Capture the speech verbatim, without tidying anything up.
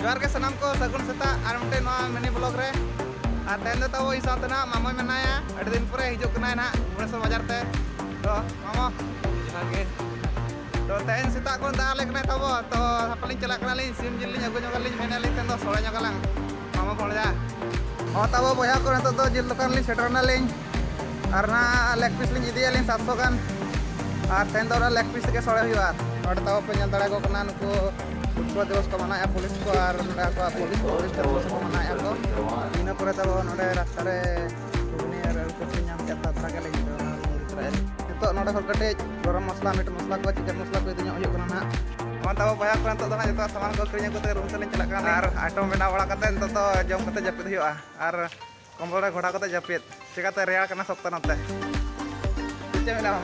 ᱡᱚᱦᱟᱨ ᱜᱮ ᱥᱟᱱᱟᱢ ᱠᱚ, ᱥᱟᱹᱜᱩᱱ ᱥᱮᱛᱟᱜ ᱟᱨ ᱢᱤᱫᱴᱮᱱ ᱱᱚᱣᱟ ᱢᱤᱱᱤ ᱵᱞᱚᱜ ᱨᱮ᱾ ᱟᱨ ᱛᱮᱦᱮᱧ ᱫᱚ ᱛᱟᱵᱚ ᱤᱧ ᱥᱟᱶᱛᱮ ᱱᱟᱦᱟᱜ ᱢᱟᱢᱚᱭ ᱢᱮᱱᱟᱭᱟ, ᱟᱹᱰᱤ ᱫᱤᱱ ᱯᱚᱨᱮ ᱦᱤᱡᱩᱜ ᱠᱟᱱᱟᱭ ᱱᱟᱦᱟᱜ ᱵᱷᱩᱵᱽᱱᱮᱥᱚᱨ ᱵᱟᱡᱟᱨ ᱛᱮ᱾ ᱛᱚ ᱢᱟᱢᱚ, ᱡᱚᱦᱟᱨ ᱜᱮ᱾ ᱛᱚ ᱛᱮᱦᱮᱧ ᱥᱮᱛᱟᱜ ᱠᱷᱚᱱ ᱫᱟᱜ ᱟᱞᱮ ᱠᱟᱱᱟᱭ ᱛᱟᱵᱚ, ᱛᱚ ᱦᱟᱯᱮ ᱞᱤᱧ ᱪᱟᱞᱟᱜ ᱠᱟᱱᱟᱞᱤᱧ, ᱥᱤᱢ ᱡᱤᱞ ᱞᱤᱧ ᱟᱹᱜᱩ ᱧᱚᱜ ᱟᱹᱞᱤᱧ, ᱢᱮᱱᱮᱫ ᱞᱤᱧ ᱛᱮᱦᱮᱧ ᱫᱚ ᱥᱚᱲᱮ ᱧᱚᱜ ᱟᱞᱟᱝ ᱢᱟᱢᱚ ᱵᱷᱚᱲᱡᱟ᱾ ᱦᱚᱸ ᱛᱟᱵᱚ ᱵᱚᱭᱦᱟ ᱠᱚ, ᱱᱤᱛᱚᱜ ᱫᱚ ᱡᱤᱞ ᱫᱚᱠᱟᱱ ᱞᱤᱧ ᱥᱮᱴᱮᱨ ᱮᱱᱟᱞᱤᱧ᱾ ᱟᱨ ᱱᱟᱦᱟᱜ ᱞᱮᱜᱽ ᱯᱤᱥ ᱞᱤᱧ ᱤᱫᱤᱭᱟᱞᱤᱧ ᱥᱟᱛᱥᱚ ᱜᱟᱱ᱾ ᱟᱨ ᱛᱮᱦᱮᱧ ᱫᱚ ᱚᱱᱟ ᱞᱮᱜᱽ ᱯᱤᱥ ᱜᱮ ᱥᱚᱲᱮ ᱦᱩᱭᱩᱜᱼᱟ᱾ ᱱᱚᱰᱮ ᱛᱟᱵᱚ ᱯᱮ ᱧᱮᱞ ᱫᱟᱲᱮᱭᱟᱠᱚ ᱠᱟᱱᱟ, ᱱᱩᱠᱩ ᱯᱩᱥᱯᱟᱹ ᱫᱤᱵᱚᱥ ᱠᱚ ᱢᱟᱱᱟᱣᱮᱫᱼᱟ ᱯᱩᱞᱤᱥ ᱠᱚ, ᱟᱨ ᱱᱚᱰᱮ ᱟᱠᱚᱣᱟᱜ ᱯᱩᱞᱤᱥ, ᱯᱩᱞᱤᱥ ᱫᱤᱵᱚᱥ ᱠᱚ ᱢᱟᱱᱟᱣᱮᱫᱼᱟ ᱠᱚ᱾ ᱤᱱᱟᱹ ᱯᱚᱨᱮ ᱛᱟᱵᱚ ᱱᱚᱰᱮ ᱨᱟᱥᱛᱟ ᱨᱮ ᱜᱷᱩᱜᱽᱱᱤ ᱟᱨ ᱟᱹᱞᱩ ᱪᱟᱹᱴᱱᱤ ᱧᱟᱢ ᱠᱮᱫ ᱛᱮ ᱛᱷᱚᱲᱟ ᱜᱮ ᱞᱮ ᱤᱫᱤ ᱛᱚᱨᱟᱭᱟ᱾ ᱱᱤᱛᱚᱜ ᱱᱚᱰᱮ ᱠᱷᱚᱱ ᱠᱟᱹᱴᱤᱡ ᱜᱚᱨᱚᱢ ᱢᱚᱥᱞᱟ, ᱢᱤᱴ ᱢᱚᱥᱞᱟ ᱠᱚ, ᱪᱤᱠᱮᱱ ᱢᱚᱥᱞᱟ ᱠᱚ ᱤᱫᱤ ᱧᱚᱜ ᱦᱩᱭᱩᱜ ᱠᱟᱱᱟ ᱱᱟᱦᱟᱜ᱾ ᱢᱟ ᱛᱟᱵᱚ ᱵᱚᱭᱦᱟ ᱠᱚ, ᱱᱤᱛᱚᱜ ᱫᱚ ᱱᱟᱦᱟᱜ ᱡᱚᱛᱚᱣᱟᱜ ᱥᱟᱢᱟᱱ ᱠᱚ ᱠᱤᱨᱤᱧ ᱟᱹᱜᱩ ᱠᱟᱛᱮ ᱨᱩᱢ ᱥᱮᱫ ᱞᱤᱧ ᱪᱟᱞᱟᱜ ᱠᱟᱱᱟ᱾ ᱟᱨ ᱟᱭᱴᱮᱢ ᱵᱮᱱᱟᱣ ᱵᱟᱲᱟ ᱠᱟᱛᱮ ᱱᱤᱛᱚᱜ ᱫᱚ ᱡᱚᱢ ᱠᱟᱛᱮ ᱡᱟᱹᱯᱤᱫ ᱦᱩᱭᱩᱜᱼᱟ᱾ ᱟᱨ ᱠᱚᱢᱵᱚᱞ ᱨᱮ ᱜᱷᱚᱲᱟ ᱠᱟᱛᱮ ᱡᱟᱹᱯᱤᱫ, ᱪᱮᱠᱟᱛᱮ ᱨᱮᱭᱟᱲ ᱠᱟᱱᱟ ᱥᱚᱠᱛᱚ ᱱᱚᱛᱮ᱾ ᱪᱮᱫ ᱢᱮᱱᱟ ᱟᱢ?